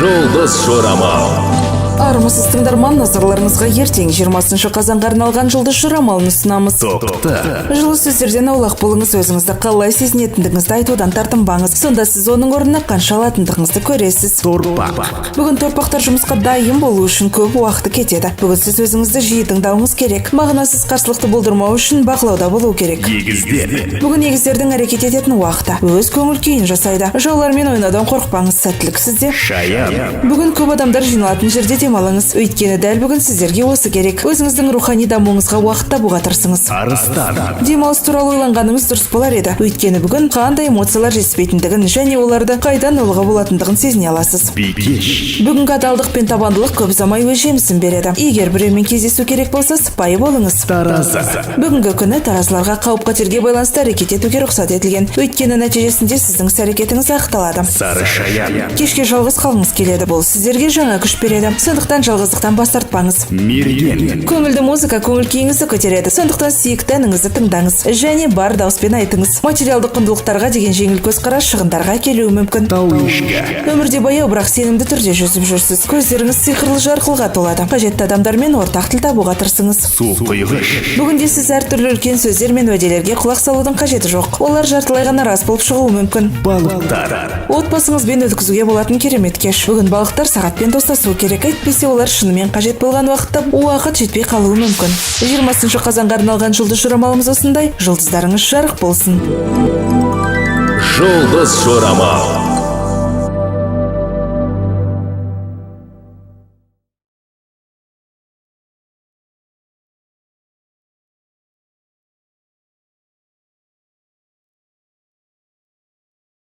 Жұлдыз жорамал. Армысыз, тыңдарман! Назарларыңызға ертең, 20 қазанға арналған жұлдыз жорамалын ұсынамыз. Тоқты. Жылы сөздерден аулақ болыңыз, өзіңізді қалай сезінетіндігіңізді айтудан тартынбаңыз. Сонда сіз оның орнына қанша алатындығыңызды көресіз. Торпақ. Бүгін торпақтар жұмысқа дайын болу үшін көп уақыты кетеді. Бүгін сіз өзіңізді жиі тыңдауыңыз керек. Мағынасыз қарсылықты болдырмау үшін бақылауда болу керек. Егіздер. Бүгін егіздердің әрекет ететін уақыты. Өз көңіл күйін жасайды. Жаулармен ойнаудан қорықпаңыз, сәттілік сізде. Шаян. Бүгін көп адамдар жиналатын жерде демалыңыз. Өйткені дәл бүгін сіздерге осы керек. Өзіңіздің рухани дамуыңызға уақыт табуға тырысыңыз. Арыстан. Демалыс туралы ойланғаныңыз дұрыс болар еді. Өйткені бүгін қандай эмоциялар жетіспейтіндігін және оларды қайдан алуға болатындығын сезіне аласыз. Бикеш. Бүгінгі адалдық пен табандылық көп ұзамай өз жемісін береді. Егер біреумен кездесу керек болса, сыпайы болыңыз. Таразы. Бүгінгі күні таразыларға қауіп қатерге байланысты әрекет етуге рұқсат етілген. Өйткені нәтижесінде сіздің іс әрекетіңіз ақталады. Сары шаян. Кешке жалғыз қалғыңыз келеді. Бұл сіздерге жаңа күш береді. Сондықтан жалғыздықтан бас тартпаңыз. Мерген. Көңілді музыка көңіл күйіңізді көтереді. Сондықтан сүйікті әніңізді тыңдаңыз және бар дауыспен айтыңыз. Материалдық құндылықтарға деген жеңіл көзқарас шығындарға әкелуі мүмкін. Тау ешкі. Өмірде баяу, бірақ сенімді түрде жүзіп жүрсіз. Көздеріңіз сиқырлы жарқылға толады. Қажетті адамдармен ортақ тіл табуға тырысыңыз. Су құйғыш. Бүгінде сіз әртүрлі үлкен сөздер мен уәделерге құлақ салудың қажеті жоқ. Олар жартылай ғана рас болып шығуы мүмкін. Балықтар. Отбасыңызбен өткізуге болатын керемет кеш. Бүгін балықтар сағатпен достасуы керек. Әйтпесе олар шынымен қажет болған уақытта уақыт жетпей қалуы мүмкін. 20 қазанға арналған жұлдыз жорамалымыз осындай. Жұлдыздарыңыз жарық болсын. Жұлдыз жорамал.